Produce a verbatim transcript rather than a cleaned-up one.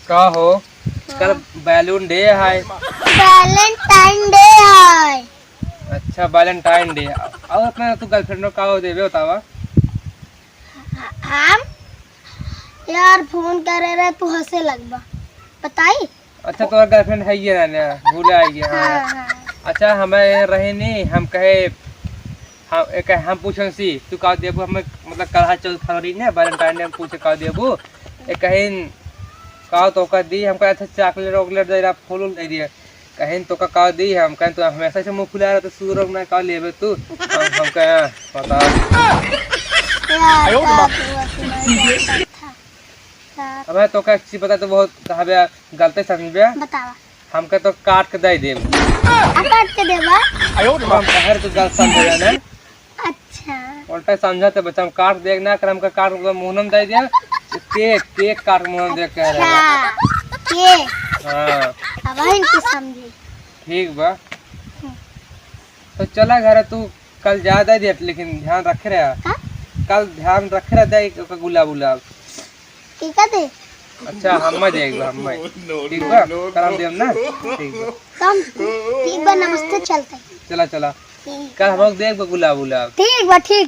का हो, कल Valentine Day है। Valentine Day है। अच्छा, Valentine Day। और अपना तू girlfriend को का देबे, बतावा। हम? यार, फोन करे रहे, तू हंसे लगबा। बताई? अच्छा, तोहर girlfriend है ये ना, भूल आई है, हाँ। हाँ, हाँ। अच्छा, हमें रहे नहीं, हम कहे, हम, एक हम पूछन सी, तू का देबू हमें, मतलब, कल है चौदह फरवरी ने, Valentine Day हम पूछे का देबू, एक कहीं का तो का दी, हमका अच्छा chocolate वॉकलेट दे रहा, फूल उल दे दिए, कहीं तो का, का दी, हम कहीं तो हमेशा से मुंह फुला रहा, तो सूर ना का लेबे तू, हम, हम कहे, बता। यार, का हुआ, सुना था। अब तो का एक चीज बता, तो बहुत कहबे, गलते समझबे। बतावा। हमका तो काट के दे देब। आ, काट के देबा? हम कहे तो गलत समझे ना। अच्छा। उल्टा समझा तो बच्चा, हम काट देख ना कर, हमका काट के मुंह में दे दे। केक, केक काट मुंह में देख के रहे। अच्छा, केक। हाँ। अब इनके समझी। ठीक बा। हम्म। तो चला घरे, तू कल जा दे दे, लेकिन ध्यान रखे रहे। का? कल ध्यान रखे रहे, दे ओकर गुलाब उलाब। ठीक है दे। अच्छा, हम दे एक बार, हम। ठीक बा? कल हम देम ना? ठीक बा। कम, ठीक बा, नमस्ते, चलते हैं। चला, चला। ठीक कल बा। हम लोग देख बा गुलाब उलाब। ठीक बा, ठीक।